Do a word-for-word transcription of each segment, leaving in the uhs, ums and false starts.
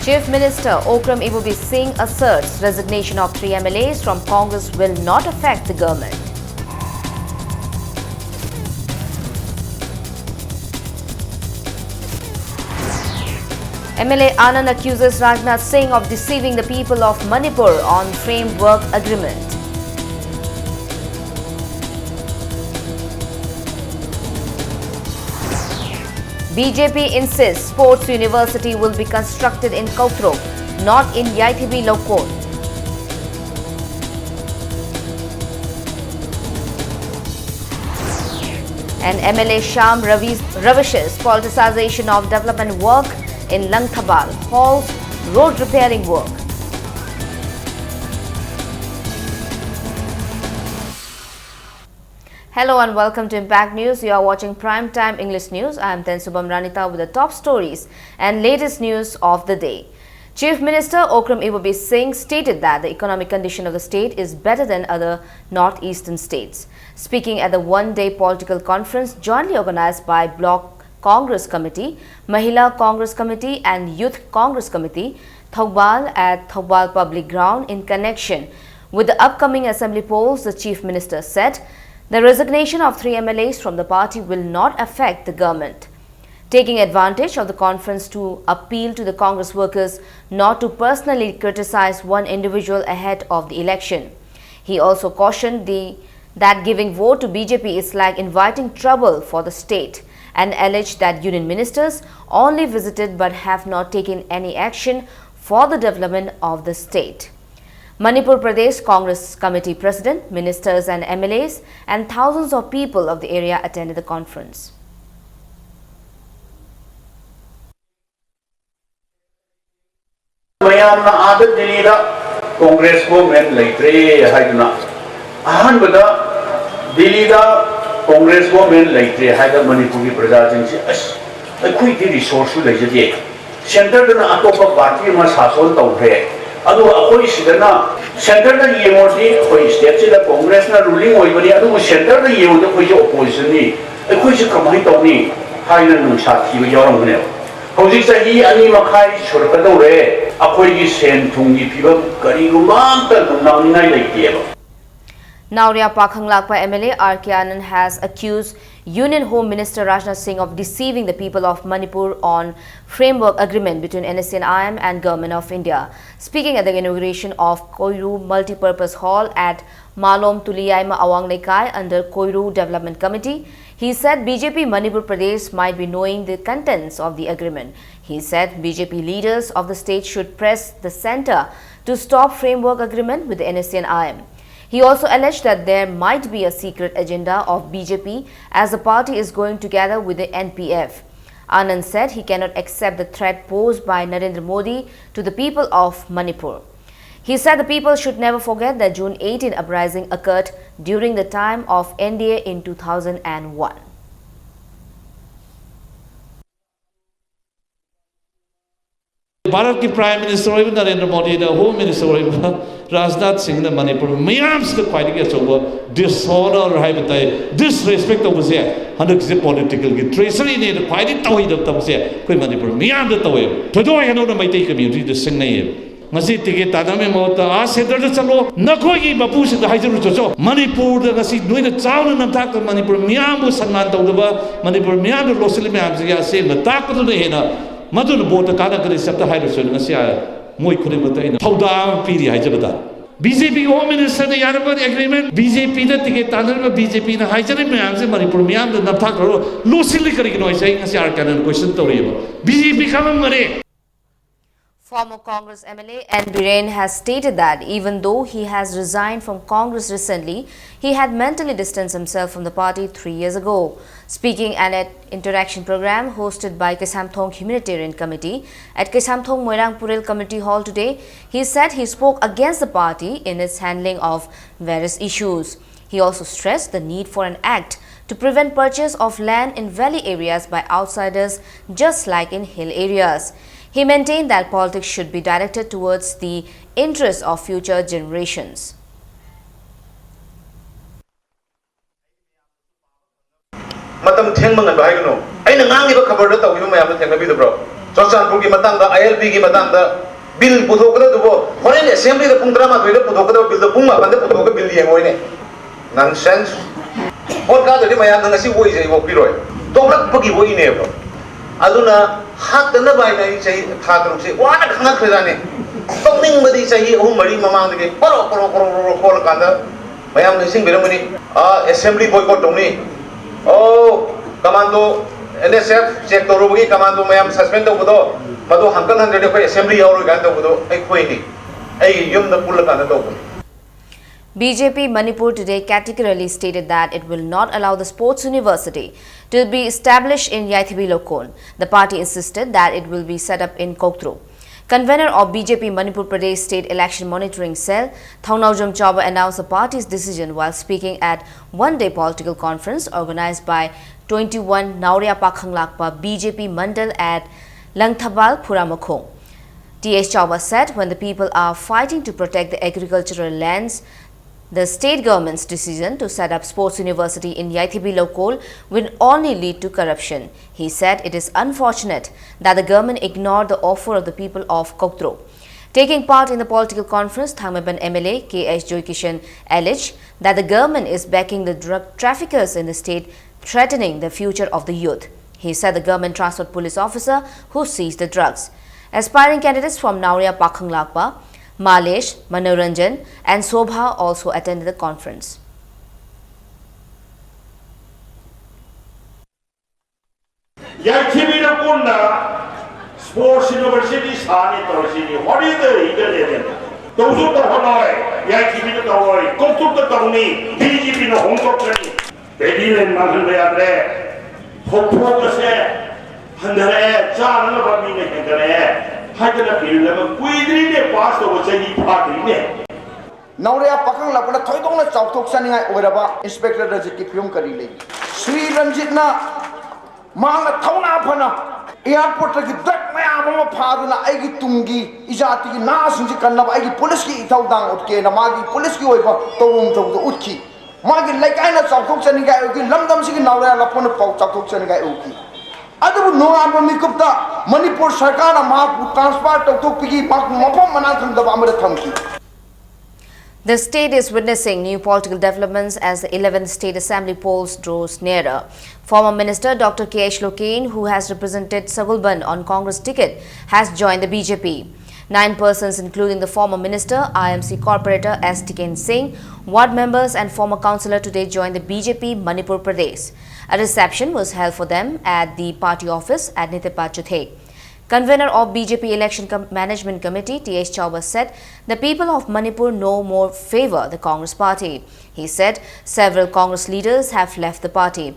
Chief Minister Okram Ibobi Singh asserts resignation of three M L As from Congress will not affect the government. M L A Anand accuses Rajnath Singh of deceiving the people of Manipur on framework agreement. B J P insists sports university will be constructed in Koktrok, not in Yaithibi Lokon. And M L A Shyam Ravi, Ravish's politicization of development work in Langthabal halts road repairing work. Hello and welcome to Impact News. You are watching Prime Time English News. I am Tensubam Ranita with the top stories and latest news of the day. Chief Minister Okram Ibobi Singh stated that the economic condition of the state is better than other northeastern states. Speaking at the one-day political conference jointly organized by Block Congress Committee, Mahila Congress Committee and Youth Congress Committee, Thoubal at Thoubal Public Ground in connection with the upcoming assembly polls, the Chief Minister said the resignation of three M L As from the party will not affect the government. Taking advantage of the conference to appeal to the Congress workers not to personally criticize one individual ahead of the election. He also cautioned the, that giving vote to B J P is like inviting trouble for the state and alleged that union ministers only visited but have not taken any action for the development of the state. Manipur Pradesh Congress Committee President, ministers and M L As and thousands of people of the area attended the conference. ꯃꯌꯥꯝꯅ ꯑꯥꯗ ꯗꯤꯜꯂꯤꯗ Congress government ꯂꯩꯇ꯭ꯔꯦ ꯍꯥꯏꯗꯨꯅ, ꯑꯍꯥꯟꯕꯗ ꯗꯤꯜꯂꯤꯗ Congress government ꯂꯩꯇ꯭ꯔꯦ ꯍꯥꯏꯗ ꯃꯅꯤꯄꯨꯔꯒꯤ ꯄ꯭ꯔꯖꯥꯁꯤꯡꯁꯤ, ꯑꯁ, ꯑꯩꯈꯣꯏꯗꯤ ꯔꯤꯁꯣꯔꯁꯁꯨ ꯂꯩꯖꯗꯦ, ꯁꯦꯟꯇꯔꯗꯅ ꯑꯇꯣꯞꯄ ꯄꯥꯔꯇꯤ ꯑꯃ ꯁꯥꯁꯣꯟ ꯇꯧꯈ꯭ꯔꯦ, ꯑꯗꯨꯒ ꯑꯩꯈꯣꯏ ꯁꯤꯗꯅ ꯁꯦꯟꯇꯔꯗ ꯌꯦꯡꯉꯨꯔꯗꯤ ꯑꯩꯈꯣꯏ ꯁ꯭ꯇꯦꯠꯁꯤꯗ ꯀꯣꯡꯒ꯭ꯔꯦꯁꯅ ꯔꯨꯂꯤꯡ ꯑꯣꯏꯕꯅꯤ, ꯑꯗꯨꯕꯨ ꯁꯦꯟꯇꯔꯗ ꯌꯦꯡꯉꯨꯔꯗꯤ ꯑꯩꯈꯣꯏꯁꯦ ꯑꯣꯄꯣꯖꯤꯁꯟꯅꯤ, ꯑꯩꯈꯣꯏꯁꯦ ꯀꯃꯥꯏꯅ ꯇꯧꯅꯤ ꯍꯥꯏꯅ ꯅꯨꯡꯁꯥ ꯊꯤꯕ ꯌꯥꯎꯔꯝꯒꯅꯦꯕ꯫ ꯍꯧꯖꯤꯛ ꯆꯍꯤ ꯑꯅꯤ ꯃꯈꯥꯏ ꯁꯨꯔꯛꯀꯗꯧꯔꯦ꯫ ꯑꯩꯈꯣꯏꯒꯤ ꯁꯦꯟ ꯊꯨꯝꯒꯤ ꯐꯤꯕꯝ ꯀꯔꯤꯒꯨꯝꯕ ꯑꯝꯇ ꯅꯨꯡꯅꯥꯡꯅꯤꯡꯉꯥꯏ ꯂꯩꯇꯦꯕ꯫ Naoria Pakhangla P M L A R K Anand has accused Union Home Minister Rajnath Singh of deceiving the people of Manipur on framework agreement between N S C N I M and Government of India. Speaking at the inauguration of Koiru Multipurpose Hall at Malom Tuliyaima Awang Leikai under Koiru Development Committee, he said B J P Manipur Pradesh might be knowing the contents of the agreement. He said B J P leaders of the state should press the centre to stop framework agreement with the N S C N I M. He also alleged that there might be a secret agenda of B J P as the party is going together with the N P F. Anand said he cannot accept the threat posed by Narendra Modi to the people of Manipur. He said the people should never forget that June eighteen uprising occurred during the time of N D A in two thousand one. ꯚꯥꯔꯠꯀꯤ prime minister ꯑꯣꯏꯕ Narendra ꯃꯣꯗꯤꯗ home minister ꯑꯣꯏꯕ ꯔꯥꯖꯅꯥꯊ ꯁꯤꯡꯅ ꯃꯅꯤꯄꯨꯔ ꯃꯤꯌꯥꯝꯁꯤꯗ ꯈ꯭ꯋꯥꯏꯗꯒꯤ ꯑꯆꯧꯕ ꯗꯤꯁꯑꯣꯅꯔ ꯍꯥꯏꯕ ꯇꯥꯏ, disrespect ꯇꯧꯕꯁꯦ ꯍꯟꯗꯛꯁꯦ ꯄꯣꯂꯤꯇꯤꯀꯦꯜꯒꯤ ꯇ꯭ꯔꯦꯖꯔꯤꯅꯦꯅ ꯈ꯭ꯋꯥꯏꯗꯒꯤ ꯇꯧꯍꯩꯗꯕ ꯊꯕꯛꯁꯦ ꯑꯩꯈꯣꯏ ꯃꯅꯤꯄꯨꯔ ꯃꯤꯌꯥꯝꯗ ꯇꯧꯋꯦꯕ꯫ ꯊꯣꯏꯗꯣꯛ ꯍꯦꯟꯗꯣꯛꯅ ꯃꯩꯇꯩ ꯀꯝꯃ꯭ꯌꯨꯅꯤꯇꯤꯗ ꯁꯤꯡꯅꯩꯌꯦꯕ꯫ ꯉꯁꯤ ꯇꯤꯀꯦꯠ ꯇꯥꯟꯅꯕꯒꯤ ꯃꯍꯨꯠꯇ ꯑꯥ ꯁꯦꯟꯇꯔꯗ ꯆꯠꯂꯣ, ꯅꯈꯣꯏꯒꯤ ꯃꯄꯨꯁꯤꯡꯗ ꯍꯥꯏꯖꯔꯨ ꯆꯠꯆꯣ꯫ ꯃꯅꯤꯄꯨꯔꯗ ꯉꯁꯤ ꯅꯣꯏꯅ ꯆꯥꯎꯅ ꯅꯝꯊꯥꯛꯇ ꯃꯅꯤꯄꯨꯔ ꯃꯤꯌꯥꯝꯕꯨ ꯁꯟꯃꯥꯟ ꯇꯧꯗꯕ, ꯃꯅꯤꯄꯨꯔ ꯃꯤꯌꯥꯝꯗ ꯂꯣꯠꯁꯤꯜꯂꯤ ꯃꯌꯥꯝꯁꯤꯒꯤ ꯑꯁꯦꯡꯕ ꯇꯥꯛꯄꯗꯨꯅ ꯍꯦꯟꯅ ꯃꯗꯨꯅ ꯚꯣꯠꯇ ꯀꯥꯟꯅꯒꯅꯤ꯫ ꯁꯤ ꯑꯝꯇ ꯍꯥꯏꯔꯨꯁꯦ꯫ ꯉꯁꯤ ꯃꯣꯏ ꯈꯨꯗꯤꯡꯃꯛꯇ ꯑꯩꯅ ꯊꯧꯗꯥꯡ ꯑꯃ ꯄꯤꯔꯤ ꯍꯥꯏꯖꯕ ꯇꯥꯔꯦ꯫ ꯕꯤ ꯖꯦ ꯄꯤꯒꯤ ꯍꯣꯝ ꯃꯤꯅꯤꯁꯇꯔꯗ ꯌꯥꯅꯕ ꯑꯦꯒ꯭ꯔꯤꯃꯦꯟ, ꯕꯤ ꯖꯦ ꯄꯤꯗ ꯇꯤꯀꯦꯠ ꯇꯥꯟꯅꯔꯤꯕ ꯕꯤ ꯖꯦ ꯄꯤꯅ ꯍꯥꯏꯖꯔꯤꯕ ꯃꯌꯥꯝꯁꯦ ꯃꯅꯤꯄꯨꯔ ꯃꯤꯌꯥꯝꯗ ꯅꯝꯊꯥꯛ ꯇꯧꯔꯒ ꯂꯣꯠꯁꯤꯜꯂꯤ ꯀꯔꯤꯒꯤꯅꯣ ꯍꯥꯏꯁꯦ ꯑꯩ ꯉꯁꯤ R K Anand question ꯇꯧꯔꯤꯑꯕ꯫ B J P ꯈꯪꯂꯝꯒꯅꯤ꯫ Former Congress M L A N Biren has stated that even though he has resigned from Congress recently, he had mentally distanced himself from the party three years ago. Speaking at an interaction program hosted by Kaisamthong Humanitarian Committee at Kaisamthong Moirang Purel Community Hall today, he said he spoke against the party in its handling of various issues. He also stressed the need for an act to prevent purchase of land in valley areas by outsiders, just like in hill areas. He maintained that politics should be directed towards the interests of future generations. ꯃꯇꯝ ꯊꯦꯡꯕ ꯉꯟꯕ ꯍꯥꯏꯒꯅꯨ꯫ ꯑꯩ ꯉꯥꯡꯉꯤꯕ ꯈꯕꯔꯗ ꯇꯧꯈꯤꯕ ꯃꯌꯥꯝꯗꯣ ꯊꯦꯡꯅꯕꯤꯗꯕ꯭ꯔꯣ? ꯆꯨꯔꯆꯥꯟꯄꯨꯔꯒꯤ ꯃꯇꯥꯡꯗ, ꯑꯥꯏ L ꯄꯤꯒꯤ ꯃꯇꯥꯡꯗ ꯕꯤꯜ ꯄꯨꯊꯣꯛꯀꯗꯕꯗꯨꯕꯨ ꯍꯣꯔꯦꯟ ꯑꯦꯁꯦꯝꯕ꯭ꯂꯤꯗ ꯄꯨꯡ ꯇꯔꯥꯃꯥꯊꯣꯏꯗ ꯄꯨꯊꯣꯛꯀꯗꯕ ꯕꯤꯜꯗꯣ ꯄꯨꯡ ꯃꯥꯄꯟꯗ ꯄꯨꯊꯣꯛꯑꯒ ꯕꯤꯜ ꯌꯦꯡꯉꯣꯏꯅꯦ꯫ ꯅꯟꯁꯦꯟꯁ꯫ ꯚꯣꯠ ꯀꯥꯗ꯭ꯔꯗꯤ ꯃꯌꯥꯝꯅ ꯉꯁꯤ ꯑꯣꯛꯏꯁꯦ ꯑꯩ ꯑꯣꯛꯄꯤꯔꯣꯏ꯫ ꯇꯣꯛꯂꯛꯄꯒꯤ ꯑꯣꯛꯏꯅꯦꯕ꯫ ꯑꯗꯨꯅ ꯍꯥꯠꯇꯅꯕ ꯍꯥꯏꯅ ꯑꯩ ꯆꯍꯤ ꯊꯥ ꯇꯔꯨꯛꯁꯦ ꯋꯥꯅ ꯈꯥꯡꯉꯛꯈ꯭ꯔꯖꯥꯠꯅꯤ꯫ ꯇꯣꯛꯅꯤꯡꯕꯗꯤ ꯆꯍꯤ ꯑꯍꯨꯝ ꯃꯔꯤ ꯃꯃꯥꯡꯗꯒꯤ ꯀꯣꯔꯣ ꯀꯣꯔꯣ ꯀꯣꯔꯣ ꯀꯣꯔꯣ ꯈꯣꯠꯂꯀꯥꯟꯗ ꯃꯌꯥꯝ ꯅꯤꯡꯁꯤꯡꯕꯤꯔꯝꯒꯅꯤ꯫ ꯑ, ꯑꯦꯁꯦꯝꯕ꯭ꯂꯤ ꯕꯣꯏꯀꯣꯠ ꯇꯧꯅꯤ꯫ ꯑꯣ, commando, N S F check ꯇꯧꯔꯨꯕꯒꯤ ꯀꯃꯥꯟꯗꯣ ꯃꯌꯥꯝ ꯁꯁꯄꯦꯟ ꯇꯧꯕꯗꯣ, ꯃꯗꯨ ꯍꯟꯀꯠ ꯍꯟꯗ꯭ꯔꯗꯤ ꯑꯩꯈꯣꯏ ꯑꯦꯁꯦꯝꯕ꯭ꯂꯤ ꯌꯥꯎꯔꯣꯏ ꯀꯥꯏꯅ ꯇꯧꯕꯗꯣ ꯑꯩꯈꯣꯏꯅꯤ꯫ ꯑꯩꯒꯤ ꯌꯨꯝꯗ ꯄꯨꯜꯂꯀꯥꯟꯗ ꯇꯧꯕꯅꯤ꯫ B J P Manipur today categorically stated that it will not allow the sports university to be established in Yaithabi Lokol. The party insisted that it will be set up in Koktro. Convener of B J P Manipur Pradesh State Election Monitoring Cell, Thongnaojam Chawba, announced the party's decision while speaking at one-day political conference organized by twenty-one Naoria Pakhanglakpa B J P Mandal at Langthabal Phuramakhong. T H Chawba said when the people are fighting to protect the agricultural lands, the state government's decision to set up sports university in Yaithabi Lokol will only lead to corruption. He said it is unfortunate that the government ignored the offer of the people of Koktro. Taking part in the political conference, Thangmeiban M L A K H Joykishan alleged that the government is backing the drug traffickers in the state, threatening the future of the youth. He said the government transport police officer who seized the drugs. Aspiring candidates from Naoria Pakhanglakpa, Malesh, Manoranjan, and Sobha also attended the conference. ꯌꯥꯏꯊꯤꯕꯤꯅ ꯀꯣꯟꯅ sports university ꯁꯥꯅꯤ ꯇꯧꯔꯤꯁꯤꯗꯤ holiday ꯏꯗ ꯂꯩꯔꯦ꯫ ꯇꯧꯁꯨ ꯇꯧꯍꯜꯂꯣꯏ꯫ ꯌꯥꯏꯊꯤꯕꯤꯅ ꯇꯧꯔꯣꯏ꯫ ꯀꯣꯛꯇꯨꯛꯇ ꯇꯧꯅꯤ꯫ B J ꯄꯤꯅ ꯍꯣꯡꯗꯣꯛꯀꯅꯤ꯫ Paddy ꯂꯦꯟ ꯃꯥꯡꯍꯟꯕ ꯌꯥꯗ꯭ꯔꯦ꯫ ꯐꯧꯊꯣꯛ ꯑꯁꯦ ꯍꯟꯊꯔꯛꯑꯦ꯫ ꯆꯥꯅꯅꯕ ꯃꯤꯅ ꯍꯦꯟꯒꯠꯂꯛꯑꯦ ꯍꯥꯏꯗꯅ ꯕꯤꯜ ꯑꯃ ꯀꯨꯏꯗ꯭ꯔꯤꯅꯦ, ꯄꯥꯁ ꯇꯧꯕ ꯆꯍꯤ ꯐꯥꯗ꯭ꯔꯤꯅꯦ꯫ ꯅꯥꯎꯔꯦ ꯄꯥꯈꯪꯂꯛꯄꯅ ꯊꯣꯏꯗꯣꯛꯅ ꯆꯥꯎꯊꯣꯛꯆꯅꯤꯡꯉꯥꯏ ꯑꯣꯏꯔꯕ ꯏꯟꯁꯄꯦꯛꯇꯔ ꯔꯟꯖꯤꯠꯀꯤ ꯐꯤꯕꯝ ꯀꯔꯤ ꯂꯩ? ꯁ꯭ꯔꯤ ꯔꯟꯖꯤꯠꯅ ꯃꯍꯥꯛꯅ ꯊꯧꯅꯥ ꯐꯅ ꯑꯦꯌꯥꯔꯄꯣꯔꯠꯇꯒꯤ ꯗ꯭ꯔꯒ ꯃꯌꯥꯝ ꯑꯃ ꯐꯥꯗꯨꯅ ꯑꯩꯒꯤ ꯇꯨꯡꯒꯤ ꯏꯖꯥꯇꯤꯒꯤ ꯅꯍꯥꯁꯤꯡꯁꯤ ꯀꯟꯅꯕ ꯑꯩꯒꯤ ꯄꯨꯂꯤꯁꯀꯤ ꯏꯊꯧꯗꯥꯡ ꯎꯠꯀꯦꯅ ꯃꯥꯒꯤ ꯄꯨꯂꯤꯁꯀꯤ ꯑꯣꯏꯕ ꯇꯧꯐꯝ ꯊꯣꯛꯄꯗ ꯎꯠꯈꯤ꯫ ꯃꯥꯒꯤ ꯂꯩꯀꯥꯏꯅ ꯆꯥꯎꯊꯣꯛꯆꯅꯤꯡꯉꯥꯏ ꯎꯠꯈꯤ, ꯂꯝꯗꯝꯁꯤꯒꯤ ꯅꯥꯎꯔꯦ ꯂꯥꯛꯄꯅ ꯄꯥꯎ ꯆꯥꯎꯊꯣꯛꯆꯅꯤꯡꯉꯥꯏ ꯎꯠꯈꯤ꯫ ꯑꯗꯨꯕꯨ ꯅꯣꯡꯉꯥꯟꯕ ꯃꯤꯀꯨꯞꯇ ꯃꯅꯤꯄꯨꯔ ꯁꯔꯀꯥꯔꯅ ꯃꯍꯥꯛꯄꯨ transfer ꯇꯧꯊꯣꯛꯄꯒꯤ ꯃꯍꯥꯛꯄꯨ ꯃꯐꯝ ꯃꯅꯥ ꯈꯪꯗꯕ ꯑꯃꯗ ꯊꯝꯈꯤ꯫ The state is witnessing new political developments as the eleventh State Assembly polls draws nearer. Former Minister Doctor K H Loken, who has represented Sagulban on Congress ticket, has joined the B J P. Nine persons, including the former minister, I M C corporator S Tiken Singh, ward members and former councillor today joined the B J P Manipur Pradesh. A reception was held for them at the party office at Nitepa Chuthe. Convener of B J P Election Com- Management Committee T H Chauba said the people of Manipur no more favor the Congress party. He said several Congress leaders have left the party.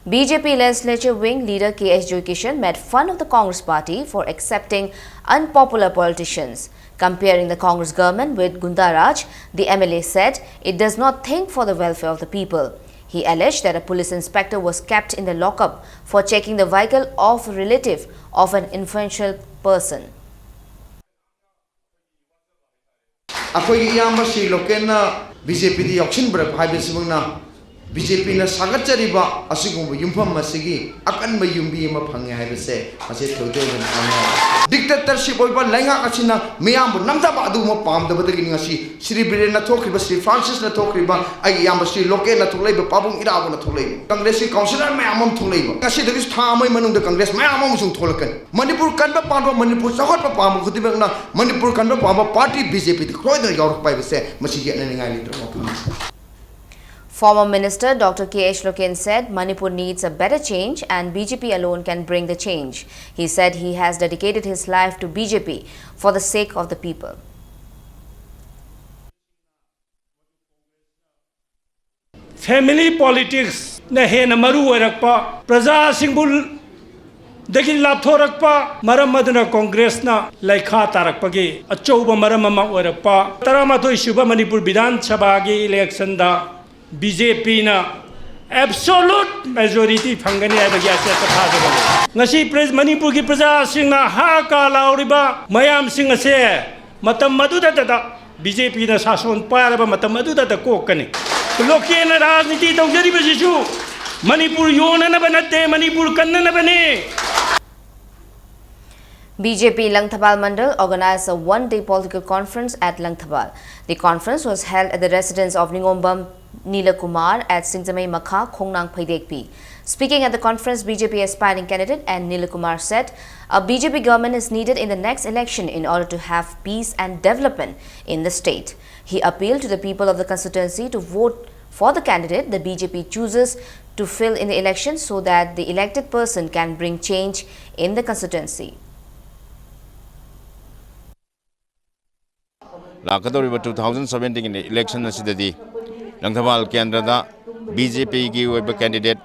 B J P legislature wing leader K H Joykishan made fun of the Congress party for accepting unpopular politicians. Comparing the Congress government with Gunda Raj, the M L A said it does not think for the welfare of the people. He alleged that a police inspector was kept in the lockup for checking the vehicle of a relative of an influential person. ꯑꯩꯈꯣꯏꯒꯤ ꯏꯌꯥꯝꯕ Shri ꯂꯣꯀꯦꯟꯅ B J ꯄꯤꯗ ꯌꯥꯎꯁꯤꯟꯕ꯭ꯔꯥ ꯍꯥꯏꯕꯁꯤꯃꯛꯅ B J ꯄꯤꯅ ꯁꯥꯒꯠꯆꯔꯤꯕ ꯑꯁꯤꯒꯨꯝꯕ ꯌꯨꯝꯐꯝ ꯑꯁꯤꯒꯤ ꯑꯀꯟꯕ ꯌꯨꯝꯕꯤ ꯑꯃ ꯐꯪꯉꯦ ꯍꯥꯏꯕꯁꯦ ꯃꯁꯤ ꯊꯣꯏꯗꯣꯛ ꯍꯦꯟꯗꯣꯛꯅ ꯈꯪꯅ dictatorship ꯑꯣꯏꯕ ꯂꯩꯉꯥꯛ ꯑꯁꯤꯅ ꯃꯤꯌꯥꯝꯕꯨ ꯅꯝꯊꯕ ꯑꯗꯨꯒꯨꯝꯕ ꯄꯥꯝꯗꯕꯗꯒꯤꯅꯤ ꯉꯁꯤ ꯁ꯭ꯔꯤ ꯕꯤꯔꯦꯟꯅ ꯊꯣꯛꯈ꯭ꯔꯤꯕ, ꯁ꯭ꯔꯤ ꯐ꯭ꯔꯥꯟꯁꯤꯁꯅ ꯊꯣꯛꯈ꯭ꯔꯤꯕ, ꯑꯩꯒꯤ ꯏꯌꯥꯝꯕ ꯁ꯭ꯔꯤ ꯂꯣꯀꯦꯟꯅ ꯊꯣꯛꯂꯛꯏꯕ, ꯄꯥꯕꯨꯡ ꯏꯔꯥꯕꯣꯠꯅ ꯊꯣꯛꯂꯛꯏꯕ, ꯀꯪꯒ꯭ꯔꯦꯁꯀꯤ councillor ꯃꯌꯥꯝ ꯑꯃ ꯊꯣꯛꯂꯛꯏꯕ꯫ ꯉꯁꯤꯗꯒꯤ ꯊꯥ ꯑꯃꯒꯤ ꯃꯅꯨꯡꯗ ꯀꯪꯒ꯭ꯔꯦꯁ ꯃꯌꯥꯝ ꯑꯃꯁꯨ ꯊꯣꯛꯂꯛꯀꯅꯤ꯫ ꯃꯅꯤꯄꯨꯔ ꯀꯟꯕ ꯄꯥꯝꯕ, ꯃꯅꯤꯄꯨꯔ ꯆꯥꯎꯈꯠꯄ ꯄꯥꯝꯕ ꯈꯨꯗꯤꯡꯃꯛꯅ ꯃꯅꯤꯄꯨꯔ ꯀꯟꯕ ꯄꯥꯝꯕ party ꯕꯤ ꯖꯦ ꯄꯤꯗ ꯁꯣꯏꯗꯅ ꯌꯥꯎꯔꯛꯄ ꯍꯥꯏꯕꯁꯦ ꯃꯁꯤ ꯌꯦꯠꯅꯅꯤꯡꯉꯥꯏ ꯂꯩꯇ꯭ꯔꯕ ꯋꯥꯐꯝꯅꯤ꯫ Former Minister Doctor K H Loken said Manipur needs a better change and B J P alone can bring the change. He said he has dedicated his life to B J P for the sake of the people. Family politicsꯅ ꯍꯦꯟꯅ ꯃꯔꯨ ꯑꯣꯏꯔꯛꯄ, ꯄ꯭ꯔꯖꯥꯁꯤꯡꯕꯨ ꯗꯒꯤ ꯂꯥꯞꯊꯣꯔꯛꯄ ꯃꯔꯝ ꯑꯗꯨꯅ ꯀꯣꯡꯒ꯭ꯔꯦꯁꯅ ꯂꯩꯈꯥ ꯇꯥꯔꯛꯄꯒꯤ ꯑꯆꯧꯕ ꯃꯔꯝ ꯑꯃ ꯑꯣꯏꯔꯛꯄ꯫ ꯇꯔꯥꯃꯥꯊꯣꯏ ꯁꯨꯕ ꯃꯅꯤꯄꯨꯔ ꯕꯤꯙꯥꯟ ꯁꯚꯥꯒꯤ electionꯗ ꯕꯤ ꯖꯦ ꯄꯤꯅ absolute majority ꯐꯪꯒꯅꯤ ꯍꯥꯏꯕꯒꯤ ꯑꯆꯦꯠꯄ ꯊꯥꯖꯕ ꯂꯩ꯫ ꯉꯁꯤ ꯄ꯭ꯔ-, ꯃꯅꯤꯄꯨꯔꯒꯤ ꯄ꯭ꯔꯖꯥꯁꯤꯡꯅ ꯍꯥ ꯀꯥ ꯂꯥꯎꯔꯤꯕ ꯃꯌꯥꯝꯁꯤꯡ ꯑꯁꯦ ꯃꯇꯝ ꯑꯗꯨꯗꯇꯗ ꯕꯤ ꯖꯦ ꯄꯤꯅ ꯁꯥꯁꯣꯟ ꯄꯥꯏꯔꯕ ꯃꯇꯝ ꯑꯗꯨꯗꯇ ꯀꯣꯛꯀꯅꯤ꯫ ꯂꯣꯀꯦꯜꯅ ꯔꯥꯖꯅꯤꯇꯤ ꯇꯧꯖꯔꯤꯕꯁꯤꯁꯨ ꯃꯅꯤꯄꯨꯔ ꯌꯣꯟꯅꯅꯕ ꯅꯠꯇꯦ, Manipur ꯀꯟꯅꯅꯕꯅꯦ꯫ B J P Langthabal Mandal organized a one-day political conference at Langthabal. The conference was held at the residence of Ningombam Nilakumar at Singzamei Makha, Khongnang Pheidekpi. Speaking at the conference, B J P aspiring candidate N Nilakumar said a B J P government is needed in the next election in order to have peace and development in the state. He appealed to the people of the constituency to vote for the candidate the B J P chooses to fill in the election so that the elected person can bring change in the constituency. ꯂꯥꯛꯀꯗꯧꯔꯤꯕ two thousand ꯁꯕꯦꯟꯇꯤꯟꯒꯤ election ꯑꯁꯤꯗꯗꯤ ꯂꯪꯊꯕꯥꯜ ꯀꯦꯟꯗ꯭ꯔꯗ B J ꯄꯤꯒꯤ ꯑꯣꯏꯕ candidate,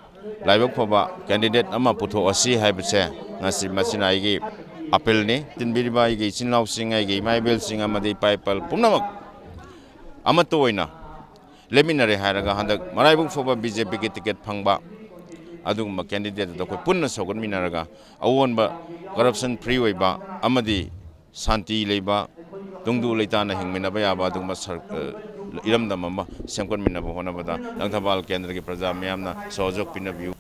ꯂꯥꯏꯕꯛ ꯐꯕ candidate ꯑꯃ ꯄꯨꯊꯣꯛꯑꯁꯤ ꯍꯥꯏꯕꯁꯦ ꯉꯁꯤ, ꯃꯁꯤꯅ ꯑꯩꯒꯤ ꯑꯄꯤꯜꯅꯤ꯫ ꯇꯤꯟꯕꯤꯔꯤꯕ ꯑꯩꯒꯤ ꯏꯆꯤꯟ ꯏꯅꯥꯎꯁꯤꯡ, ꯑꯩꯒꯤ ꯏꯃꯥ ꯏꯕꯦꯜꯁꯤꯡ ꯑꯃꯗꯤ ꯏꯄꯥ ꯏꯄꯜ ꯄꯨꯝꯅꯃꯛ ꯑꯃꯠꯇ ꯑꯣꯏꯅ ꯂꯦꯞꯃꯤꯟꯅꯔꯦ ꯍꯥꯏꯔꯒ ꯍꯟꯗꯛ ꯃꯔꯥꯏꯕꯛ ꯐꯕ ꯕꯤ ꯖꯦ ꯄꯤꯒꯤ ꯇꯤꯀꯦꯠ ꯐꯪꯕ ꯑꯗꯨꯒꯨꯝꯕ ꯀꯦꯟꯗꯤꯗꯦꯠ ꯑꯗꯨ ꯑꯩꯈꯣꯏ ꯄꯨꯟꯅ ꯁꯧꯒꯠꯃꯤꯟꯅꯔꯒ ꯑꯑꯣꯟꯕ, ꯀꯔꯞꯁꯟ ꯐ꯭ꯔꯤ ꯑꯣꯏꯕ ꯑꯃꯗꯤ ꯁꯥꯟꯇꯤ ꯂꯩꯕ, ꯇꯨꯡꯗꯨ ꯂꯩꯇꯥꯅ ꯍꯤꯡꯃꯤꯟꯅꯕ ꯌꯥꯕ ꯑꯗꯨꯒꯨꯝꯕ ꯁꯔ-, ꯑ, ꯏꯔꯝꯗꯝ ꯑꯃ ꯁꯦꯝꯒꯠꯃꯤꯟꯅꯕ ꯍꯣꯠꯅꯕꯗ ꯂꯪꯊꯕꯥꯜ ꯀꯦꯟꯗ꯭ꯔꯒꯤ ꯄ꯭ꯔꯖꯥ ꯃꯤꯌꯥꯝꯅ ꯁꯍꯌꯣꯒ ꯄꯤꯅꯕꯤꯌꯨ꯫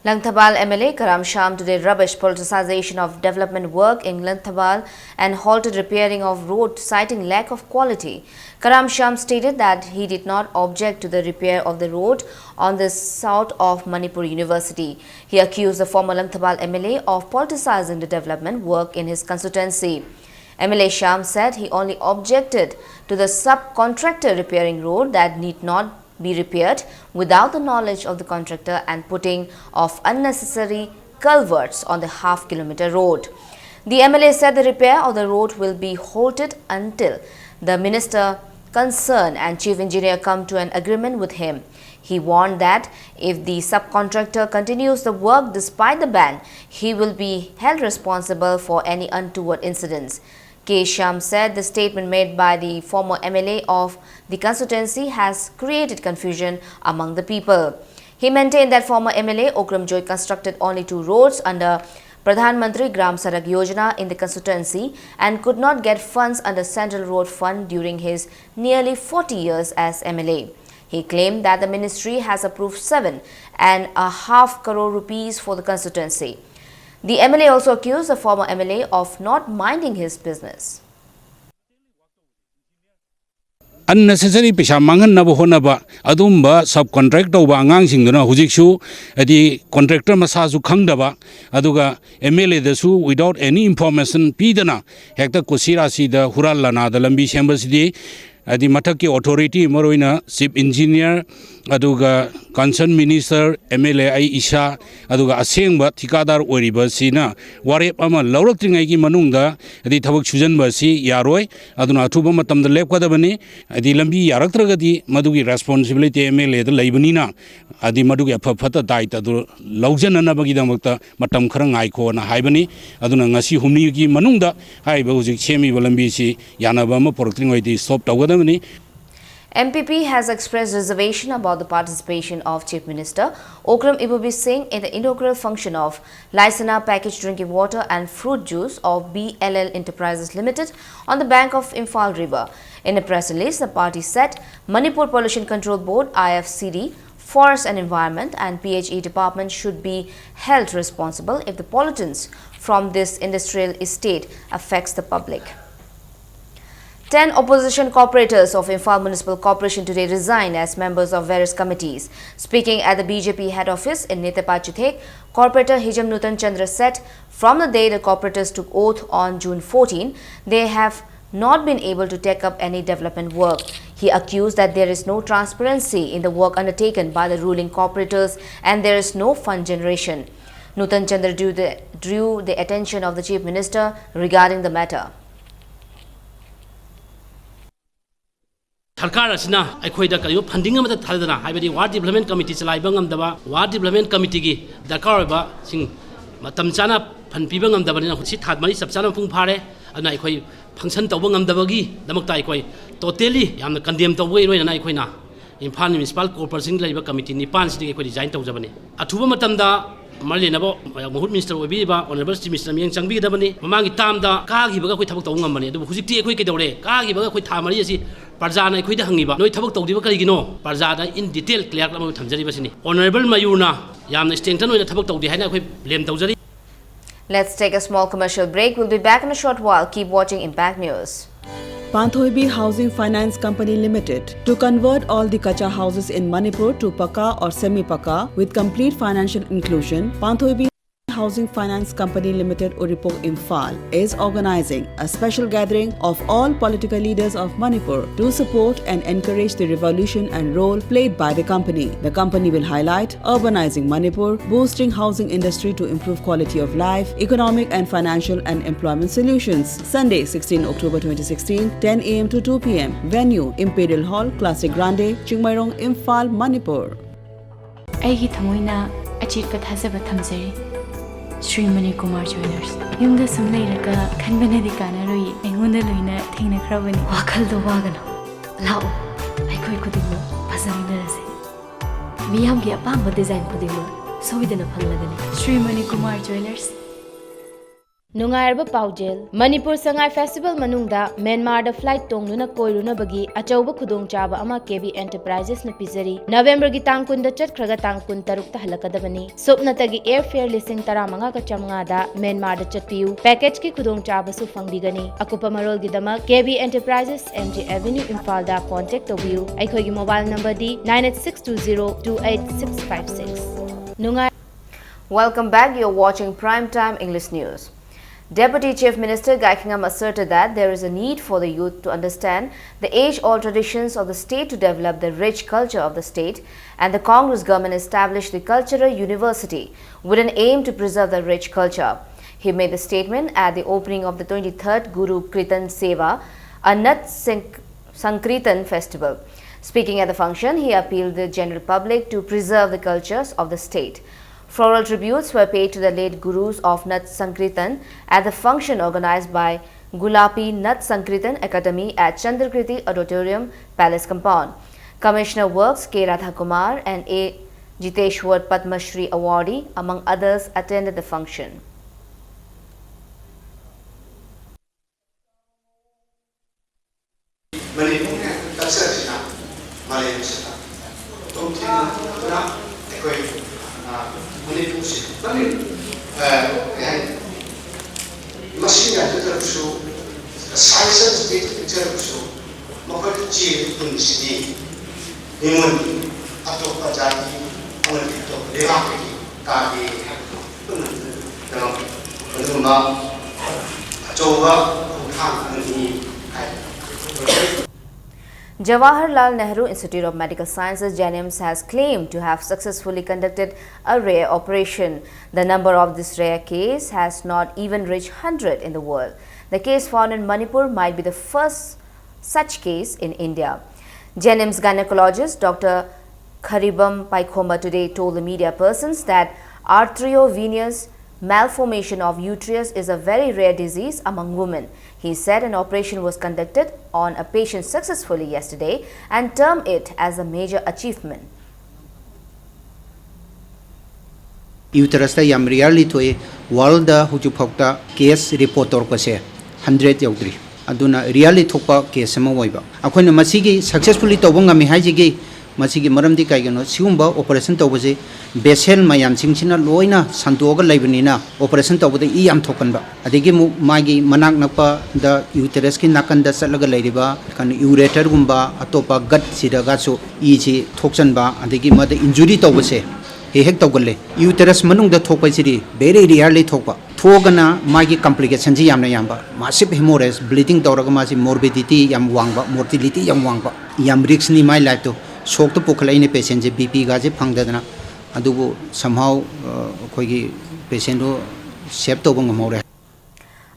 Langthabal M L A Karam Shyam today rubbish politicization of development work in Langthabal and halted repairing of road, citing lack of quality. Karam Shyam stated that he did not object to the repair of the road on the site of Manipur University. He accused the former Langthabal M L A of politicizing the development work in his constituency. M L A Shyam said he only objected to the subcontractor repairing road that need not be repaired without the knowledge of the contractor and putting of unnecessary culverts on the half kilometer road. The M L A said the repair of the road will be halted until the minister concerned and chief engineer come to an agreement with him. He warned that if the subcontractor continues the work despite the ban, he will be held responsible for any untoward incidents. K Shyam said the statement made by the former M L A of the constituency has created confusion among the people. He maintained that former M L A Okram Joy constructed only two roads under Pradhan Mantri Gram Sadak Yojana in the constituency and could not get funds under Central Road Fund during his nearly forty years as M L A. He claimed that the ministry has approved seven and a half crore rupees for the constituency. The M L A also accused the former M L A of not minding his business. Unnecessary ꯄꯩꯁꯥ ꯃꯥꯡꯍꯟꯅꯕ ꯍꯣꯠꯅꯕ ꯑꯗꯨꯒꯨꯝꯕ subcontract ꯇꯧꯕ ꯑꯉꯥꯡꯁꯤꯡꯗꯨꯅ ꯍꯧꯖꯤꯛꯁꯨ ꯍꯥꯏꯗꯤ contractor ꯃꯁꯥꯁꯨ ꯈꯪꯗꯕ, ꯑꯗꯨꯒ M L A ꯗꯁꯨ without any information ꯄꯤꯗꯅ ꯍꯦꯛꯇ ꯀꯨꯁꯤ ꯔꯥꯁꯤꯗ ꯍꯨꯔꯥꯟ ꯂꯅꯥꯗ ꯂꯝꯕꯤ ꯁꯦꯝꯕꯁꯤꯗꯤ ꯍꯥꯏꯗꯤ ꯃꯊꯛꯀꯤ authority, ꯃꯔꯨꯑꯣꯏꯅ Chief Engineer, ꯑꯗꯨꯒ concerned minister, M L A, ꯑꯩ ꯏꯁꯥ, ꯑꯗꯨꯒ ꯑꯁꯦꯡꯕ ꯊꯤꯀꯥꯗꯥꯔ ꯑꯣꯏꯔꯤꯕꯁꯤꯅ ꯋꯥꯔꯦꯞ ꯑꯃ ꯂꯧꯔꯛꯇ꯭ꯔꯤꯉꯩꯒꯤ ꯃꯅꯨꯡꯗ ꯍꯥꯏꯗꯤ ꯊꯕꯛ ꯁꯨꯖꯟꯕ ꯑꯁꯤ ꯌꯥꯔꯣꯏ꯫ ꯑꯗꯨꯅ ꯑꯊꯨꯕ ꯃꯇꯝꯗ ꯂꯦꯞꯀꯗꯕꯅꯤ꯫ ꯍꯥꯏꯗꯤ ꯂꯝꯕꯤ ꯌꯥꯔꯛꯇ꯭ꯔꯒꯗꯤ ꯃꯗꯨꯒꯤ responsibility M L A ꯗ ꯂꯩꯕꯅꯤꯅ, ꯍꯥꯏꯗꯤ ꯃꯗꯨꯒꯤ ꯑꯐ ꯐꯠꯇ ꯗꯥꯏꯇ ꯑꯗꯨ ꯂꯧꯖꯅꯅꯕꯒꯤꯗꯃꯛꯇ ꯃꯇꯝ ꯈꯔ ꯉꯥꯏꯈꯣꯅ ꯍꯥꯏꯕꯅꯤ꯫ ꯑꯗꯨꯅ ꯉꯁꯤ ꯍꯨꯝꯅꯤꯒꯤ ꯃꯅꯨꯡꯗ ꯍꯥꯏꯔꯤꯕ ꯍꯧꯖꯤꯛ ꯁꯦꯝꯃꯤꯕ ꯂꯝꯕꯤꯁꯤ ꯌꯥꯅꯕ ꯑꯃ ꯄꯨꯔꯛꯇ꯭ꯔꯤꯉꯩꯗꯤ stop ꯇꯧꯒꯗꯕꯅꯤ꯫ M P P has expressed reservation about the participation of Chief Minister Okram Ibobi Singh in the inaugural function of Laisana packaged drinking water and fruit juice of B L L Enterprises Limited on the bank of Imphal River. In a press release, the party said Manipur Pollution Control Board, I F C D, Forest and Environment and P H E department should be held responsible if the pollutants from this industrial estate affects the public. Ten opposition corporators of Imphal Municipal Corporation today resigned as members of various committees. Speaking at the B J P head office in Netepa Chithek, corporator Hijam Nutan Chandra said from the day the corporators took oath on June fourteen, they have not been able to take up any development work. He accused that there is no transparency in the work undertaken by the ruling corporators and there is no fund generation. Nutan Chandra drew the, drew the attention of the Chief Minister regarding the matter. ꯁꯔꯀꯥꯔ ꯑꯁꯤꯅ ꯑꯩꯈꯣꯏꯗ ꯀꯔꯤꯒꯨꯝꯕ funding ꯑꯃꯠꯇ ꯊꯥꯗꯅ, ꯍꯥꯏꯕꯗꯤ ward development committee ꯆꯂꯥꯏꯕ ꯉꯝꯗꯕ, ward development committee ꯒꯤ ꯗꯔꯀꯥꯔ ꯑꯣꯏꯕꯁꯤꯡ ꯃꯇꯝ ꯆꯥꯅ fund ꯄꯤꯕ ꯉꯝꯗꯕꯅꯤꯅ, ꯍꯧꯖꯤꯛ ꯊꯥ ꯃꯔꯤ ꯆꯞ ꯆꯥꯅ ꯃꯄꯨꯡ ꯐꯥꯔꯦ꯫ ꯑꯗꯨꯅ ꯑꯩꯈꯣꯏ function ꯇꯧꯕ ꯉꯝꯗꯕꯒꯤꯗꯃꯛꯇ ꯑꯩꯈꯣꯏ totally ꯌꯥꯝꯅ condemn ꯇꯧꯕꯒ ꯂꯣꯏꯅꯅ ꯑꯩꯈꯣꯏꯅ ꯏꯝꯐꯥꯜ Municipal Corporation ꯂꯩꯔꯤꯕ committee ꯅꯤꯄꯥꯟꯁꯤꯗꯒꯤ ꯑꯩꯈꯣꯏ resign ꯇꯧꯖꯕꯅꯤ꯫ ꯑꯊꯨꯕ ꯃꯇꯝꯗ ꯃꯔꯤ ꯂꯩꯅꯕ ꯃꯨꯍꯨꯠ ꯃꯤꯅꯤꯁꯇꯔ ꯑꯣꯏꯕꯤꯔꯤꯕ ꯑꯣꯅꯔꯦꯕꯜ ꯆꯤꯐ ꯃꯤꯅꯤꯁꯇꯔ ꯃꯤꯠꯌꯦꯡ ꯆꯪꯕꯤꯒꯗꯕꯅꯤ꯫ ꯃꯃꯥꯡꯒꯤ ꯇꯥꯝꯗ ꯀꯥꯈꯤꯕꯒ ꯑꯩꯈꯣꯏ ꯊꯕꯛ ꯇꯧꯕ ꯉꯝꯕꯅꯤ, ꯑꯗꯨꯕꯨ ꯍꯧꯖꯤꯛꯇꯤ ꯑꯩꯈꯣꯏ ꯀꯩꯗꯧꯔꯦ? ꯀꯥꯈꯤꯕꯒ ꯑꯩꯈꯣꯏ ꯊꯥ ꯃꯔꯤ ꯑꯁꯤ ꯄ꯭ꯔꯖꯥꯅ ꯑꯩꯈꯣꯏꯗ ꯍꯪꯉꯤꯕ, "ꯅꯣꯏ ꯊꯕꯛ ꯇꯧꯗ꯭ꯔꯤꯕ ꯀꯔꯤꯒꯤꯅꯣ?" ꯄ꯭ꯔꯖꯥꯗ in detail clear ꯑꯃ ꯊꯝꯖꯔꯤꯕꯁꯤꯅꯤ꯫ ꯑꯣꯅꯔꯦꯕꯜ ꯃꯌꯨꯔꯅ ꯌꯥꯝꯅ strengthen ꯑꯣꯏꯅ ꯊꯕꯛ ꯇꯧꯗꯦ ꯍꯥꯏꯅ ꯑꯩꯈꯣꯏ blame ꯇꯧꯖꯔꯤ꯫ Let's take a small commercial break. We'll be back in a short while. Keep watching Impact News. Panthoibi Housing Finance Company Limited. To convert all the kacha houses in Manipur to pakka or semi pakka with complete financial inclusion, Panthoibi Housing Finance Company Limited, Uripok, Imphal is organizing a special gathering of all political leaders of Manipur to support and encourage the revolution and role played by the company. The company will highlight urbanizing Manipur, boosting housing industry to improve quality of life, economic and financial and employment solutions. Sunday, sixteen October twenty sixteen, ten a m to two p m. Venue, Imperial Hall, Classic Grande, Chingmeirong, Imphal, Manipur. ꯑꯩꯒꯤ ꯊꯃꯣꯏꯅ ꯑꯆꯦꯠꯄ ꯊꯥꯖꯕ ꯊꯝꯖꯔꯤ꯫ ꯁ꯭ꯔꯤ ꯃꯅꯤꯀꯨꯃꯥꯔ ꯖ꯭ꯋꯦꯂꯔꯁ꯫ ꯌꯨꯝꯗ ꯁꯨꯝ ꯂꯩꯔꯒ ꯈꯟꯕꯅꯗꯤ ꯀꯥꯟꯅꯔꯣꯏꯌꯦ꯫ ꯑꯩꯉꯣꯟꯗ ꯂꯣꯏꯅ ꯊꯦꯡꯅꯈ꯭ꯔꯕꯅꯤ꯫ ꯋꯥꯈꯜꯗꯣ ꯋꯥꯒꯅꯨ꯫ ꯂꯥꯛꯑꯣ, ꯑꯩꯈꯣꯏ ꯈꯨꯗꯤꯡꯃꯛ ꯐꯖꯃꯤꯟꯅꯔꯁꯦ꯫ ꯃꯤꯌꯥꯝꯒꯤ ꯑꯄꯥꯝꯕ ꯗꯤꯖꯥꯏꯟ ꯈꯨꯗꯤꯡꯃꯛ ꯁꯣꯏꯗꯅ ꯐꯪꯂꯒꯅꯤ꯫ ꯁ꯭ꯔꯤ ꯃꯅꯤꯀꯨꯃꯥꯔ ꯖ꯭ꯋꯦꯂꯔꯁ꯫ ꯅꯨꯡꯉꯥꯏꯔꯕ ꯄꯥꯎꯖꯦꯜ꯫ ꯃꯅꯤꯄꯨꯔ ꯁꯉꯥꯏ ꯐꯦꯁꯇꯤꯚꯦꯜ ꯃꯅꯨꯡꯗ ꯃ꯭ꯌꯥꯟꯃꯥꯔꯗ ꯐ꯭ꯂꯥꯏꯠ ꯇꯣꯡꯗꯨꯅ ꯀꯣꯏꯔꯨꯅꯕꯒꯤ ꯑꯆꯧꯕ ꯈꯨꯗꯣꯡꯆꯥꯕ ꯑꯃ ꯀꯦ ꯕꯤ ꯑꯦꯟꯇꯔꯄ꯭ꯔꯥꯏꯖꯦꯁꯅ ꯄꯤꯖꯔꯤ꯫ ꯅꯕꯦꯝꯕꯔꯒꯤ ꯇꯥꯡ ꯀꯨꯟꯗ ꯆꯠꯈ꯭ꯔꯒ ꯇꯥꯡ ꯀꯨꯟ ꯇꯔꯨꯛꯇ ꯍꯜꯂꯛꯀꯗꯕꯅꯤ꯫ ꯁꯨꯞꯅꯇꯒꯤ ꯑꯦꯌꯔ ꯐꯦꯌꯔ ꯂꯤꯁꯤꯡ ꯇꯔꯥꯃꯉꯥꯒ ꯆꯥꯃꯉꯥꯗ ꯃ꯭ꯌꯥꯟꯃꯥꯔꯗ ꯆꯠꯄꯤꯌꯨ꯫ ꯄꯦꯀꯦꯖꯀꯤ ꯈꯨꯗꯣꯡꯆꯥꯕꯁꯨ ꯐꯪꯕꯤꯒꯅꯤ꯫ ꯑꯀꯨꯞꯄ ꯃꯔꯣꯜꯒꯤꯗꯃꯛ ꯀꯦ ꯕꯤ ꯑꯦꯟꯇꯔꯄ꯭ꯔꯥꯏꯖꯦꯁ, ꯑꯦꯝ ꯖꯤ ꯑꯦꯚꯦꯅ꯭ꯌꯨ, ꯏꯝꯐꯥꯜꯗ ꯀꯣꯟꯇꯦꯛ ꯇꯧꯕꯤꯌꯨ꯫ ꯑꯩꯈꯣꯏꯒꯤ mobile ꯅꯝꯕꯔꯗꯤ nine eight six two zero two eight six five six꯫ ꯅꯨꯡꯉꯥꯏ Welcome back. You're watching Prime Time English News. Deputy Chief Minister Gaikhangam asserted that there is a need for the youth to understand the age-old traditions of the state to develop the rich culture of the state, and the Congress government established the Cultural University with an aim to preserve the rich culture. He made the statement at the opening of the twenty-third Guru Kirtan Seva, a Nat Sank- Sankirtan festival. Speaking at the function, he appealed the general public to preserve the cultures of the state. Floral tributes were paid to the late gurus of Nat Sankirtan at the function organized by Gulapi Nat Sankirtan Academy at Chandrakriti Auditorium, Palace Compound. Commissioner Works K Radhakumar and A Jiteshwar Padma Shri awardee, among others, attended the function. ꯃꯅꯤꯄꯨꯔꯒꯤ ꯀꯜꯆꯔꯁꯤꯅ ꯃꯥꯂꯦꯝꯁꯤꯗ ꯇꯣꯞ ꯊꯤꯟꯗꯨꯅ ꯑꯩꯈꯣꯏ, ꯑ, ꯃꯅꯤꯄꯨꯔꯁꯤ ꯃꯃꯤꯡ, ꯑ, ꯀꯩ ꯍꯥꯏꯅꯤ, ꯃꯁꯤꯡ ꯌꯥꯝꯖꯗ꯭ꯔꯕꯁꯨ, size ꯑꯃꯗꯤ ꯄꯤꯛꯆꯔꯕꯁꯨ, ꯃꯈꯣꯏꯅ ꯆꯦꯜꯂꯤꯕ ꯄꯨꯟꯁꯤꯗꯤ ꯃꯤꯉꯣꯟ ꯑꯇꯣꯞꯄ ꯖꯥꯇꯤ ꯑꯃꯗꯤ ꯑꯇꯣꯞꯄ ꯂꯩꯕꯥꯛꯇꯒꯤ ꯇꯥꯗꯦ ꯍꯥꯏꯕꯗꯨ ꯄꯨꯝꯅꯃꯛ ꯑꯗꯨꯒꯨꯝꯕ ꯑꯆꯧꯕ ꯈꯣꯡꯊꯥꯡ ꯑꯃꯅꯤ ꯍꯥꯏ꯫ Jawaharlal Nehru Institute of Medical Sciences, JNIMS, has claimed to have successfully conducted a rare operation. The number of this rare case has not even reached hundred in the world. The case found in Manipur might be the first such case in India. JNIMS gynecologist Doctor Kharibam Paikhoma today told the media persons that arteriovenous malformation of uterus is a very rare disease among women. He said an operation was conducted on a patient successfully yesterday and termed it as a major achievement. Uterus ꯇ ꯌꯥꯝ rarely ꯊꯣꯛꯏ꯫ World ꯗ ꯍꯧꯖꯤꯛ ꯐꯥꯎꯗ case report ꯇꯧꯔꯛꯄꯁꯦ hundred ꯌꯧꯗ꯭ꯔꯤ꯫ ꯑꯗꯨꯅ rarely ꯊꯣꯛꯄ case ꯑꯃ ꯑꯣꯏꯕ꯫ ꯑꯩꯈꯣꯏꯅ ꯃꯁꯤꯒꯤ successfully ꯇꯧꯕ ꯉꯝꯃꯤ ꯍꯥꯏꯁꯤꯒꯤ ꯃꯁꯤꯒꯤ ꯃꯔꯝꯗꯤ ꯀꯩꯒꯤꯅꯣ? ꯁꯤꯒꯨꯝꯕ operation ꯇꯧꯕꯁꯦ vessel ꯃꯌꯥꯝꯁꯤꯡꯁꯤꯅ ꯂꯣꯏꯅ ꯁꯟꯗꯣꯛꯑꯒ ꯂꯩꯕꯅꯤꯅ operation ꯇꯧꯕꯗ ꯏ ꯌꯥꯝ ꯊꯣꯛꯀꯟꯕ꯫ ꯑꯗꯒꯤ ꯑꯃꯨꯛ ꯃꯥꯒꯤ ꯃꯅꯥꯛ ꯅꯛꯄꯗ uterus ꯀꯤ ꯅꯥꯀꯟꯗ ꯆꯠꯂꯒ ꯂꯩꯔꯤꯕ ꯀꯩꯅꯣ ureter ꯒꯨꯝꯕ ꯑꯇꯣꯞꯄ gut ꯁꯤꯗꯒꯁꯨ ꯏꯁꯤ ꯊꯣꯛꯆꯟꯕ, ꯑꯗꯒꯤ ꯃꯗ injury ꯇꯧꯕꯁꯦ ꯍꯦꯛ ꯍꯦꯛ ꯇꯧꯒꯜꯂꯦ꯫ Uterus ꯃꯅꯨꯡꯗ ꯊꯣꯛꯄꯁꯤꯗꯤ very rarely ꯊꯣꯛꯄ꯫ ꯊꯣꯛꯑꯒꯅ ꯃꯥꯒꯤ complication ꯁꯤ ꯌꯥꯝꯅ ꯌꯥꯝꯕ, massive hemorrhage, bleeding ꯇꯧꯔꯒ ꯃꯥꯁꯤ morbidity ꯌꯥꯝ ꯋꯥꯡꯕ, mortality ꯌꯥꯝ ꯋꯥꯡꯕ, ꯌꯥꯝ risk ꯅꯤ ꯃꯥꯏ life ꯇꯣ꯫ Shock ꯇ ꯄꯨꯈꯠꯂꯛꯏꯅꯦ patient ꯁꯦ, BP ꯒꯥꯁꯦ ꯐꯪꯗꯗꯅ꯫ ꯑꯗꯨꯕꯨ somehow, ꯑ, ꯑꯩꯈꯣꯏꯒꯤ patient ꯗꯣ save ꯇꯧꯕ ꯉꯝꯍꯧꯔꯦ꯫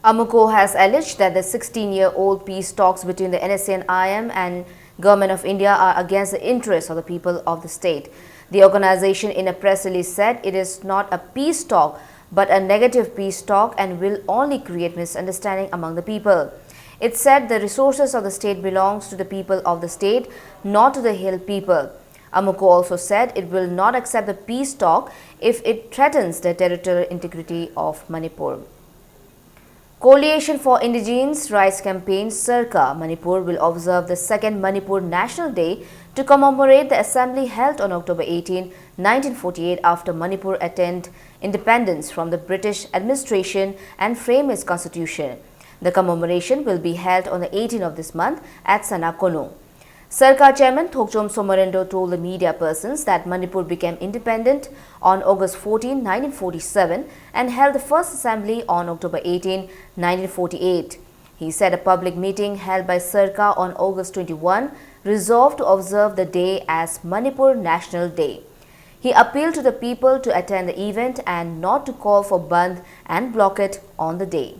AMUCO has alleged that the sixteen-year-old peace talks between the N S A and I M and Government of India are against the interests of the people of the state. The organization, in a press release, said it is not a peace talk but a negative peace talk and will only create misunderstanding among the people. It said the resources of the state belongs to the people of the state, not to the hill people. AMUCO also said it will not accept the peace talk if it threatens the territorial integrity of Manipur. Coalition for Indigenous Rights Campaign, CIRCA, Manipur will observe the second Manipur National Day to commemorate the assembly held on October eighteen, nineteen forty-eight, after Manipur attained independence from the British administration and frame its constitution. The commemoration will be held on the eighteenth of this month at Sanakono. CIRCA Chairman Thokchom Somarendro told the media persons that Manipur became independent on August fourteenth, nineteen forty-seven, and held the first assembly on October eighteenth, nineteen forty-eight. He said a public meeting held by CIRCA on August twenty-one resolved to observe the day as Manipur National Day. He appealed to the people to attend the event and not to call for bandh and blockade on the day.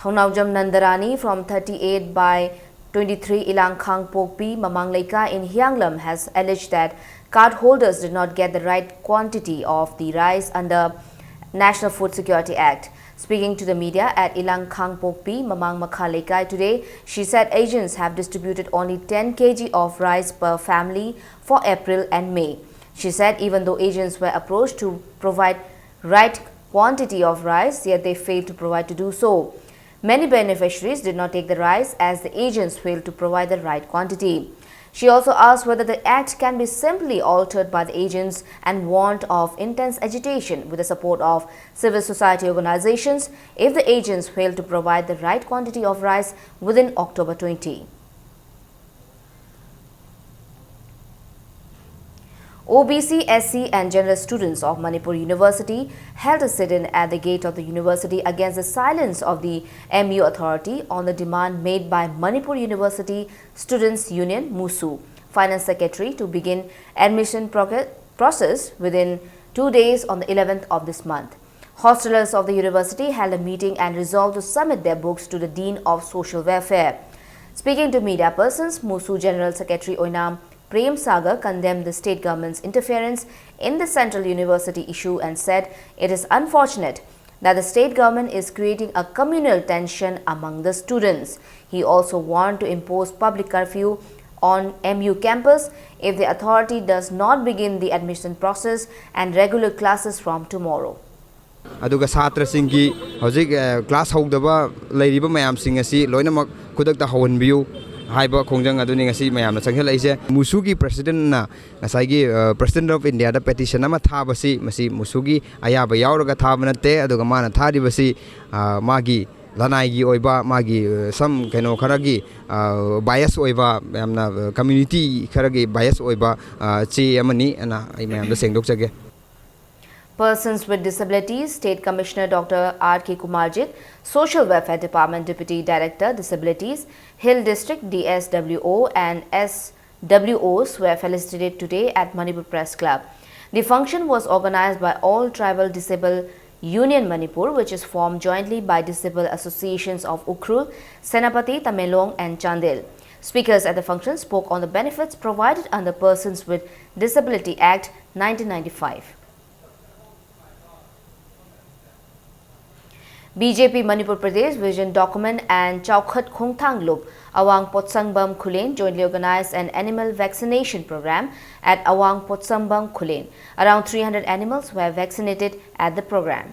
Thongnaojam Nandarani from thirty-eight by twenty-three Ilang Khangpokpi Mamang Leikai in Hianglam has alleged that card holders did not get the right quantity of the rice under National Food Security Act. Speaking to the media at Ilang Khangpokpi Mamang Makha Leikai today, she said agents have distributed only ten kilograms of rice per family for April and May. She said even though agents were approached to provide right quantity of rice, yet they failed to provide to do so. Many beneficiaries did not take the rice as the agents failed to provide the right quantity. She also asked whether the act can be simply altered by the agents and warned of intense agitation with the support of civil society organizations if the agents fail to provide the right quantity of rice within October twenty. O B C, S C and general students of Manipur University held a sit-in at the gate of the university against the silence of the M U authority on the demand made by Manipur University Students Union, MUSU, finance secretary to begin admission proce-, process within two days on the eleventh of this month. Hostelers of the university held a meeting and resolved to submit their books to the Dean of Social Welfare. Speaking to media persons, MUSU General Secretary Oinam Prem Sagar condemned the state government's interference in the central university issue and said it is unfortunate that the state government is creating a communal tension among the students. He also warned to impose public curfew on M U campus if the authority does not begin the admission process and regular classes from tomorrow. ꯑꯗꯨꯒ ꯁꯥꯇ꯭ꯔꯁꯤꯡꯒꯤ ꯍꯧꯖꯤꯛ class ꯍꯧꯗꯕ ꯂꯩꯔꯤꯕ ꯃꯌꯥꯝꯁꯤꯡ ꯑꯁꯤ ꯂꯣꯏꯅꯃꯛ ꯈꯨꯗꯛꯇ ꯍꯧꯍꯟꯕꯤꯌꯨ ꯍꯥꯏꯕ ꯈꯣꯡꯖꯪ ꯑꯗꯨꯅꯤ ꯉꯁꯤ ꯃꯌꯥꯝꯅ ꯆꯪꯁꯤꯜꯂꯛꯏꯁꯦ꯫ ꯃꯨꯁꯨꯒꯤ ꯄ꯭ꯔꯁꯤꯗꯦꯟꯅ ꯉꯁꯥꯏꯒꯤ ꯄ꯭ꯔꯁꯤꯗꯦꯟ ꯑꯣꯐ ꯏꯟꯗꯤꯌꯥꯗ ꯄꯦꯇꯤꯁꯟ ꯑꯃ ꯊꯥꯕꯁꯤ ꯃꯁꯤ ꯃꯨꯁꯨꯒꯤ ꯑꯌꯥꯕ ꯌꯥꯎꯔꯒ ꯊꯥꯕ ꯅꯠꯇꯦ꯫ ꯑꯗꯨꯒ ꯃꯥꯅ ꯊꯥꯔꯤꯕꯁꯤ ꯃꯥꯒꯤ ꯂꯅꯥꯏꯒꯤ ꯑꯣꯏꯕ ꯃꯥꯒꯤ ꯁꯝ ꯀꯩꯅꯣ ꯈꯔꯒꯤ ꯕꯥꯏꯁ ꯑꯣꯏꯕ ꯌꯥꯝꯅ ꯀꯝꯃ꯭ꯌꯨꯅꯤꯇꯤ ꯈꯔꯒꯤ ꯕꯥꯏꯁ ꯑꯣꯏꯕ ꯆꯦ ꯑꯃꯅꯤ ꯑꯅ ꯑꯩ ꯃꯌꯥꯝꯗ ꯁꯦꯡꯗꯣꯛꯆꯒꯦ꯫ Persons with Disabilities, State Commissioner Doctor R K Kumarjit, Social Welfare Department Deputy Director, Disabilities, Hill District D S W O and S W Os were felicitated today at Manipur Press Club. The function was organized by All Tribal Disabled Union Manipur, which is formed jointly by disabled associations of Ukhrul, Senapati, Tamenglong and Chandel. Speakers at the function spoke on the benefits provided under Persons with Disability Act nineteen ninety-five. B J P Manipur Pradesh Vision Document and Chaukhat Khongthang Lup Awang Potsangbam Khullen jointly organized an animal vaccination program at Awang Potsangbam Khullen. Around three hundred animals were vaccinated at the program.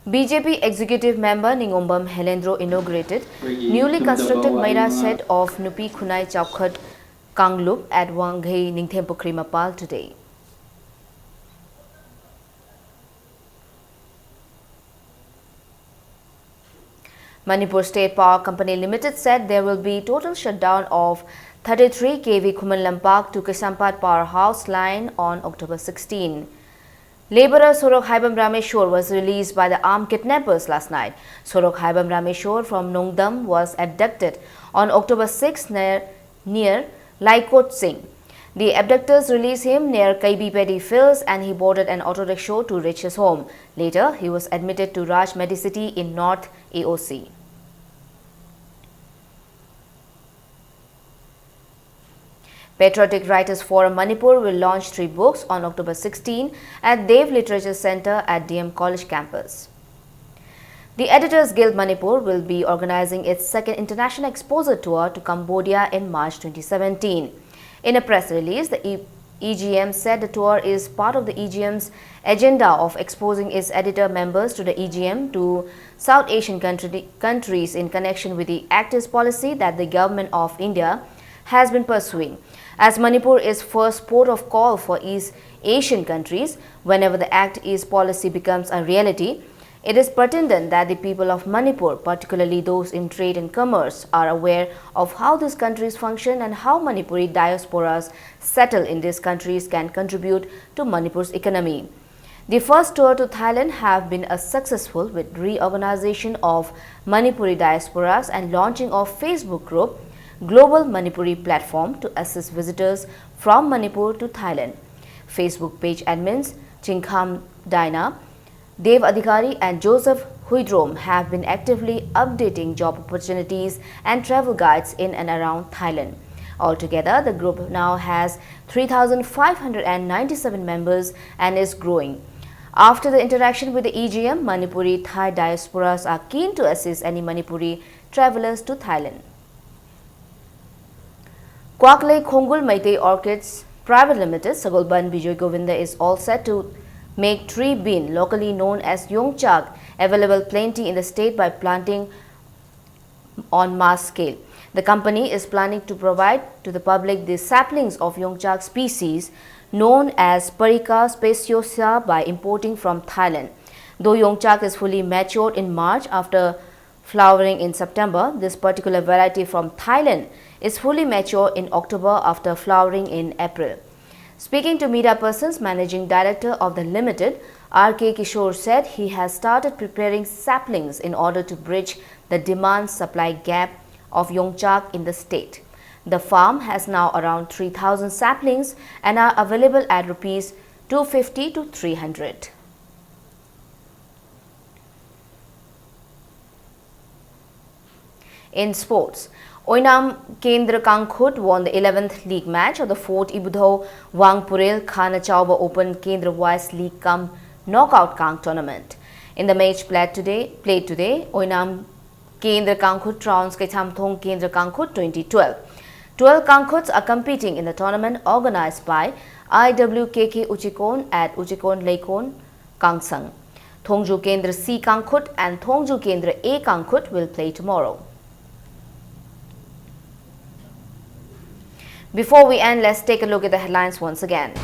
B J P Executive Member Ningombam Helendro inaugurated newly constructed Maira shed of Nupi Khunai Chaukhat Kanglup at Wanghei Ningthempukri Mapal today. Manipur State Power Company Limited said there will be total shutdown of thirty-three K V Khuman Lampak to Kaisampad powerhouse line on October sixteen. Laborer Sorok Haibam Rameshwar was released by the armed kidnappers last night. Sorok Haibam Rameshwar from Nongdam was abducted on October sixth near, near Laikot Singh. The abductors released him near K B Paddy Fields and he boarded an auto rickshaw to reach his home. Later, he was admitted to Raj Medicity in North A O C. Patriotic Writers Forum Manipur will launch three books on October sixteen at Dev Literature Centre at D M College campus. The Editors Guild Manipur will be organizing its second international exposure tour to Cambodia in March twenty seventeen. In a press release, the E- E G M said the tour is part of the E G M's agenda of exposing its editor members to the E G M to South Asian country- countries in connection with the Act East policy that the government of India has been pursuing. As Manipur is first port of call for East Asian countries, whenever the Act East policy becomes a reality, it is pertinent that the people of Manipur, particularly those in trade and commerce, are aware of how these countries function and how Manipuri diasporas settle in these countries can contribute to Manipur's economy. The first tour to Thailand have been a successful with reorganization of Manipuri diasporas and launching of Facebook group Global Manipuri Platform to assist visitors from Manipur to Thailand. Facebook page admins Chingkham Daina, Dev Adhikari and Joseph Huidrom have been actively updating job opportunities and travel guides in and around Thailand. Altogether, the group now has three thousand five hundred ninety-seven members and is growing. After the interaction with the E G M, Manipuri Thai diasporas are keen to assist any Manipuri travelers to Thailand. Kwaklei Khongul Meitei Orchids Private Limited, Sagolban Bijoy Govinda is all set to make tree bean, locally known as yongchak, available plenty in the state by planting on mass scale. The company is planning to provide to the public the saplings of yongchak species known as Perica speciosa by importing from Thailand. Though yongchak is fully matured in March after flowering in September, this particular variety from Thailand is fully mature in October after flowering in April. Speaking to media persons, managing director of the limited, R K Kishore said he has started preparing saplings in order to bridge the demand-supply gap of yongchak in the state. The farm has now around three thousand saplings and are available at rupees two fifty to three hundred. In sports, Oinam Kendra Kangkhut won the eleventh league match of the fourth Ibudhou Wangpurel Khana Chauba Open Kendra Wise League cum Knockout Kang tournament. In the match played today, played today, Oinam Kendra Kangkhut trounced Keithamthong Kendra Kangkhut twenty twelve. Twelve Kangkhuts are competing in the tournament organized by I W K K Uchikon at Uchikon Leikon, Kangsang. Thongju Kendra C Kangkhut and Thongju Kendra A Kangkhut will play tomorrow. Before we end, let's take a look at the headlines once again.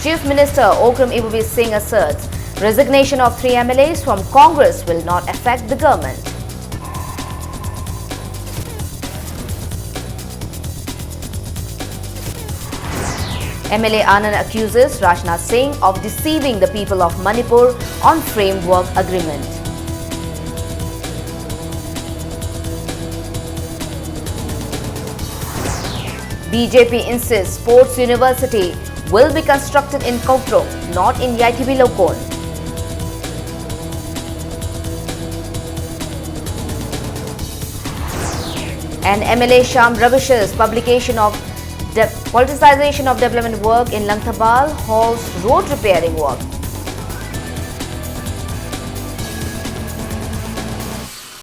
Chief Minister Okram Ibobi Singh asserts resignation of three M L As from Congress will not affect the government. M L A Anand accuses Rajnath Singh of deceiving the people of Manipur on framework agreement. B J P insists sports university will be constructed in Kokdrung, not in Yaithibi Lokon. And M L A Sham rubbishes publication of de- politicization of development work in Langthabal halts road repairing work.